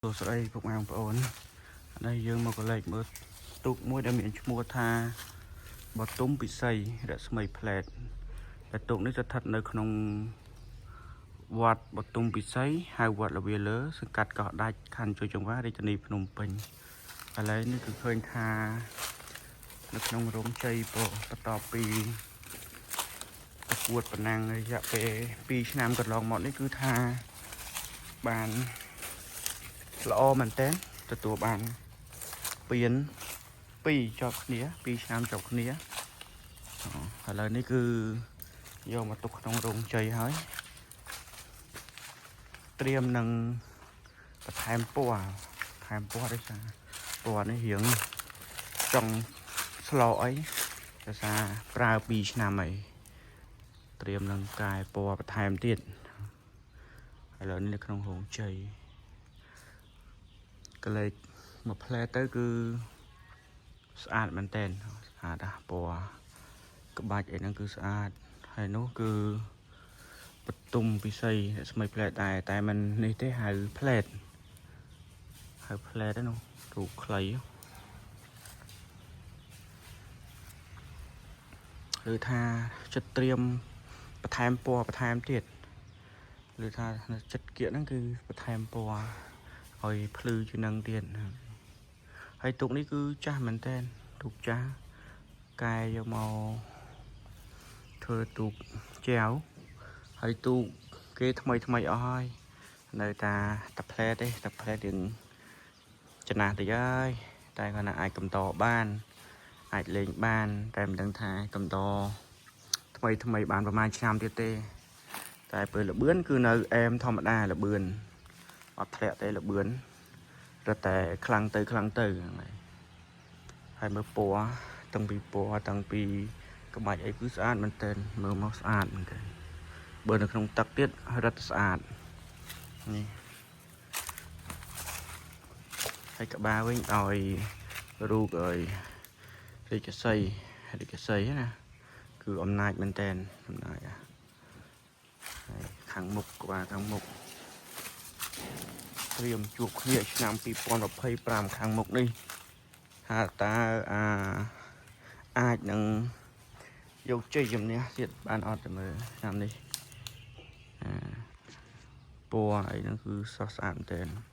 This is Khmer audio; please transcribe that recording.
សួស្តីពុកម៉ែបងប្អូននេះយើងមកកលេចមើលទូកមួយដែលមានឈ្មោះថាបទុមពិសីរស្មីផ្លែតដែលទូកនេះស្ថិតនៅក្នុងវត្តបទុមពិសីហៅវត្តលវាលើសង្កាត់កោះដាច់ខណ្ឌជួយចង្វារាជធានីភ្នំពេញឥឡូវនេះគឺឃើញថានៅក្នុងរោងជ័យពបន្ទាប់ពីប្រកួតប៉ុណ្ណាំងរយៈពេល2ឆ្នាំកន្លងមកនេះគឺថាបាន ល្អមែនតើទទួលបានពៀន2ជាប់គ្នា2ឆ្នាំជាប់គ្នាអូឥឡូវនេះគឺយកមកទុកក្នុងរោងជ័យហើយត្រៀមនឹងបន្ថែមពណ៌ថែមពណ៌ដោយសារពណ៌នេះរៀងចង់ស្លអីដោយសារប្រើ2ឆ្នាំហើយត្រៀមនឹងកែពណ៌បន្ថែមទៀតឥឡូវនេះនៅក្នុងរោងជ័យ កលេចមួយផ្លែទៅគឺស្អាតមែនតើស្អាតអាពណ៌ក្បាច់អីហ្នឹងគឺស្អាតហើយនោះគឺបទុមពិសីរស្មីផ្លែដែរតែមិននេះទេហៅផ្លែតហៅផ្លែតហ្នឹងរូបខ្លីឬថាចិត្តត្រៀមបន្ថែមពណ៌បន្ថែមទៀតឬថាចិត្តគៀកហ្នឹងគឺបន្ថែមពណ៌ឲ្យភ្លឺជាងនឹងទៀតណា ហើយទូកនេះគឺចាស់មែនតើទូកចាស់កែយកមកធ្វើទូកចែវហើយទូកគេថ្មីថ្មីអស់ហើយនៅតាតាផ្លែទេតាផ្លែរៀងចំណាស់តិចហើយតែគាត់ណាអាចកំតបានអាចលេងបានតែមិនដឹងថាកំតថ្មីថ្មីបានប្រហែលឆ្នាំទៀតទេ តែពេលលបឿនគឺនៅអែមធម្មតាលបឿនអត់ធ្លាក់ទេលបឿន រត់តែខ្លាំងទៅខ្លាំងទៅហ្នឹងហើយហើយមើលពណ៌តាំងពីពណ៌តាំងពីក្បាច់អីគឺស្អាតមែនទែនមើលមកស្អាតមែនទែនបើនៅក្នុងទឹកទៀតរត់ស្អាតនេះហើយក្បាលវិញឲ្យរូបឲ្យរាជសីរាជសីណាគឺអំណាចមែនទែនអំណាចអាហើយខាងមុខក្បាលខាងមុខ ត្រៀមជួបគ្នាឆ្នាំ2025ខាងមុខនេះថាតើអាអាចនឹងយកជ័យជំនះទៀតបានអត់ទៅមើលឆ្នាំនេះអាពណ៌អីហ្នឹងគឺស្រស់ស្អាតមែនទែន។